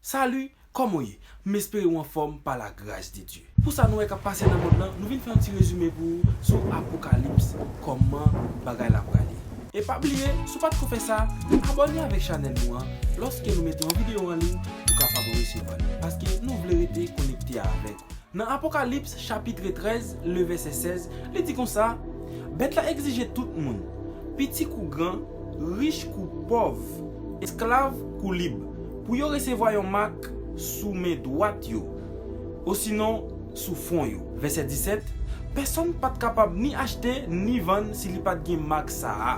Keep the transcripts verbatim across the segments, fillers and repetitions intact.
Salut, kòman w ye? M espere w anfòm pa la gras de Dye. Pou sa nou wè k ap pase nan mond lan, nou vin fè yon ti rezime pou ou sou Apokalips, kòman bagay la prale. E pa bliye, si w pa t ko fè sa, abòne avèk chanèl nou an, lòske nou mete yon videyo an liy, ou kapab resevwa l, paske nou vle rete konekte avèk ou. Nan Apokalips chapit trèz, le vèsè sèz, li di konsa, bèt la egzije tout moun, piti kou gran, rich kou pòv, esklav kou lib, pou yo resevwa yon mak sou men dwat yo, osinon sou fwon yo. Vèsè disèt, pèsonn pa t kapab ni achte ni vann si li pa t gen mak sa a.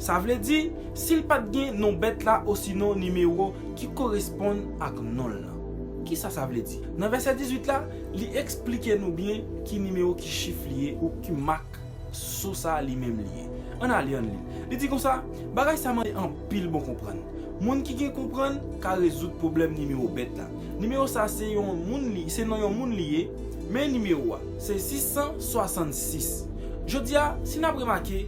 Sa vle di, si l pa t gen non bèt la osinon nimewo ki koresponn ak non l lan. Kisa sa vle di? Nan vèsè dizuit la, li eksplike nou byen ki nimewo, ki chif li ye ou ki mak so sa li menm li ye. Ann ale, ann li. Li di konsa, bagay sa mande anpil bon konprann. Moun ki gen konprann ka rezoud pwoblèm nimewo bèt la. Nimewo sa se yon moun li, se non yon moun li ye, men nimewo a se sis san swasann sis. Jodi a, si n ap remake,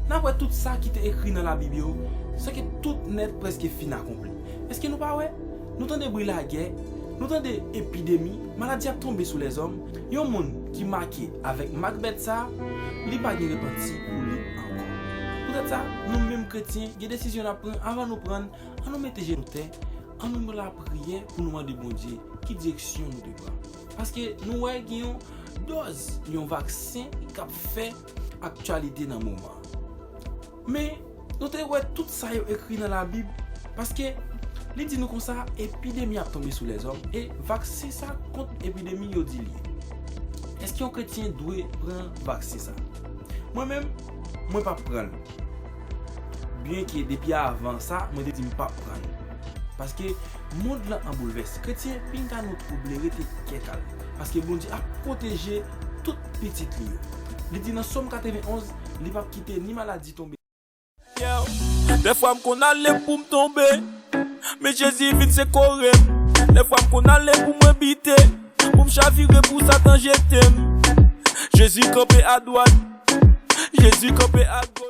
n ap wè tout sa ki te ekri nan Labib yo, sa ke tout nèt prèske fin akonpli. Èske nou pa wè? Nou tande bri lagè, nou tande epidemi, maladi ap tonbe sou lèzòm. Yon moun ki make avèk mak bèt sa, li pa gen repanti pou li ankò. Poutèt sa, nou menm kretyen, gen desizyon n ap pran. Avan nou pran, ann nou mete je nou tè, ann nou lapriyè pou nou mande Bondye ki direksyon nou dwe pran. Paske nou wè gen yon dòz, yon vaksen k ap fè aktyalite nan moman an. Men, nou te wè tout sa yo ekri nan Labib, paske li di nou konsa, epidemi ap tonbe sou lèzòm, e vaksen sa kont epidemi yo di li ye. Èske yon kretyen dwe pran vaksen sa? Mwen menm, mwen p ap pran l. Byenke depi avan sa, mwen te di m p ap pran l. Paske mond lan an boulvès. Kretyen, pinga nou twouble, rete kè kal. Paske Bondye ap pwoteje tout pitit li yo. Li di nan Sòm katrevenn onz, li p ap kite ni maladi tonbe. Dèfwa m konn ale pou m tonbe, men Jezi vin sekore m. Dèfwa m konn ale pou mwen bite, pou m chavire, pou Satan jete m. Jezi kanpe adwat, Jezi kanpe agoch.